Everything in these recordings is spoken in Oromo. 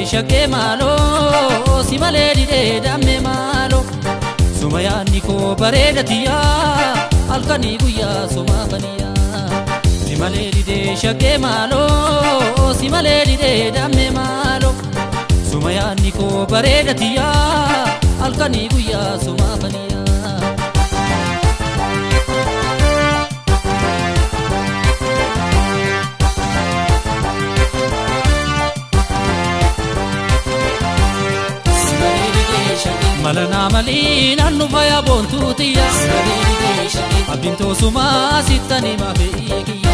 didee shakkee maaloo si malee didee dammee maaloo suma yaadni koo bareeda tiyyaa halkanii guyyaa sumaa faniyaa si malee didee shakkee maaloo si malee didee dammee maaloo suma yaadni koo bareeda tiyyaa halkanii guyyaa sumaa faniyaa. Malana malii naannu faya boontuu tiyya abdiin toosumaa sittani maafii kiyya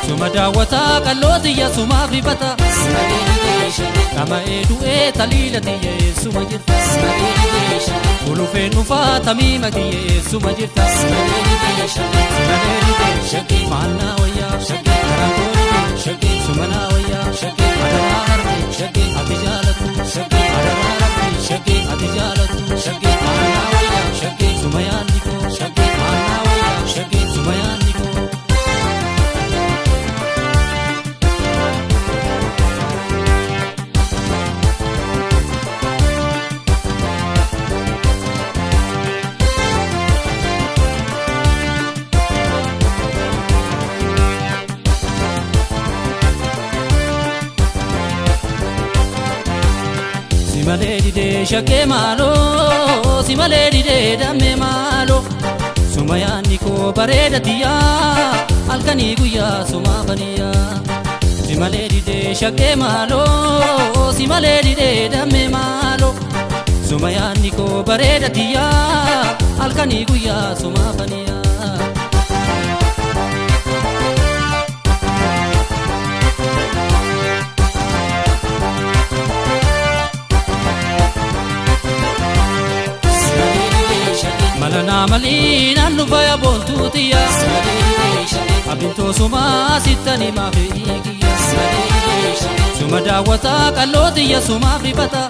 suma daawwataa qalloo tiyya sumaaf rifata dhama'ee du'ee taliila tiyya eessuma jirta ulufeen dhufaa tamiima kiyya eessuma jirta maalnaa wayyaa garaan koo didee sumanaa wayyaa adaraa harmee ati jaalattu adaraa rabbii ati jaalattu maalnaa wayyaa suma yaadni koo maalnaa wayyaa suma yaadni koo. Si malee didee shakkee maaloo si malee didee dammee maaloo suma yaadni koo bareeda tiyyaa halkanii guyyaa sumaa faniyaa si malee didee shakkee maaloo si malee didee dammee maaloo suma yaadni koo bareeda tiyyaa halkanii guyyaa sumaa faniyaa. Malana malii naannu faya boontuu tiyya abdiin toosumaa sittani maafii kiyya suma daawwataa qalloo tiyya sumaaf rifata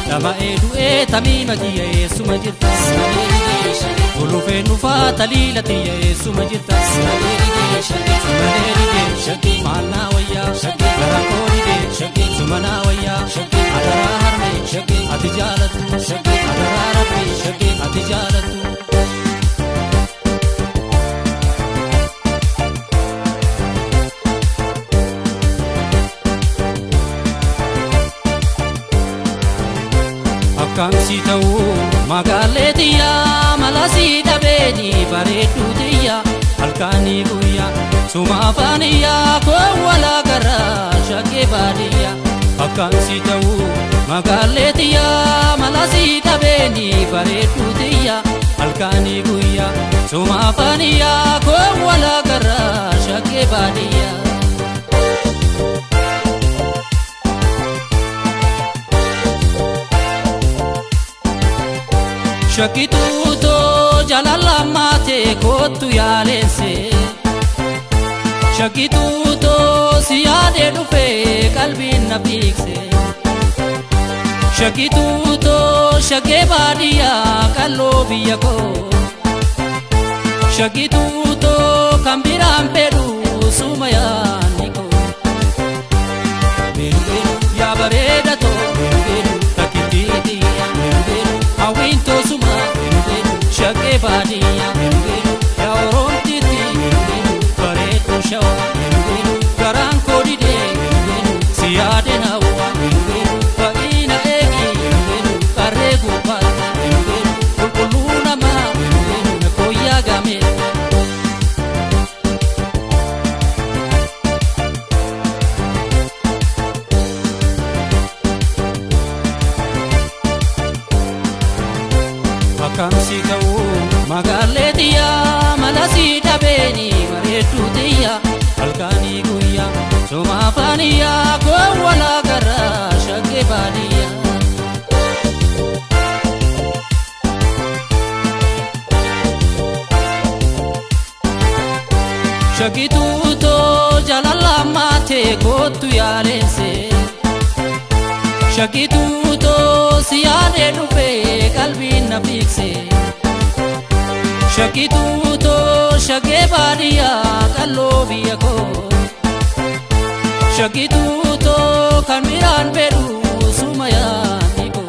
dhama'ee du'ee tamiima kiyya eessuma jirta ulufeen dhufaa taliila tiyya eessuma jirta maalnaa wayyaa garaan koo didee sumanaa wayyaa adaraa harmee ati jaalattu adaraa rabbii ati jaalattu. Akkamsi ta'uu magaalee tiyyaa malasii dhabeeni bareedduu tiyyaa halkanii guyyaa suma afaaniyyaa koo garaa shakkee baadiyyaa. Akkamsi ta'uu magaalee tiyyaa malasii dhabeeni bareedduu tiyyaa halkanii guyyaa suma afaaniyyaa koo garaa shakkee baadiyyaa. Shakkituutoo jaalala maatee kootu yaalesse shakkituutoo si yaadee dhufee qalbiin na fiigse shakkituutoo shakkee baadiyyaa qalloo biyya koo shakkituutoo kan biraan fedhu suma yaadni koo beelu beelu yaa bareeda too beelu beelu takkittii tiyya beelu beelu hawwiin toosuma shakkee baadiyyaa yaa oroomtiitti bareedduu shawaa garaan koo didee si yaadeen hawwa fa'iina eegi qarree gubbaatti qulqulluu namaa kooyyaa gameetta. Akkamsi ta'uu magaalee tiyyaa malasii dhabeeni bareedduu tiyyaa halkanii guyyaa suma afaaniyyaa koo garaa shakkee baadiyyaa. Shakkituutoo jaalala maatee kootu yaalesse shakkituutoo si yaadee dhufee qalbiin na fiigse shakkituutoo shakkee baadiyyaa qalloo biyya koo. Shakituu too kan biraan fedhu suma yaadni koo.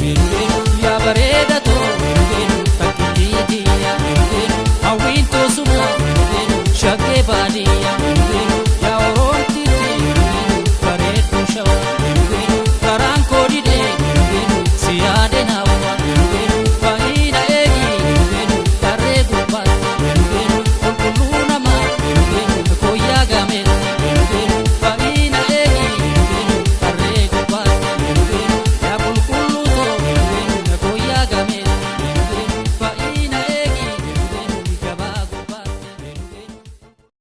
Beelu beelu yaa bareeda too beelu beelu takkiitii yaa beelu beelu hawwiin too suma beelu beelu shakkee baadiyyaa.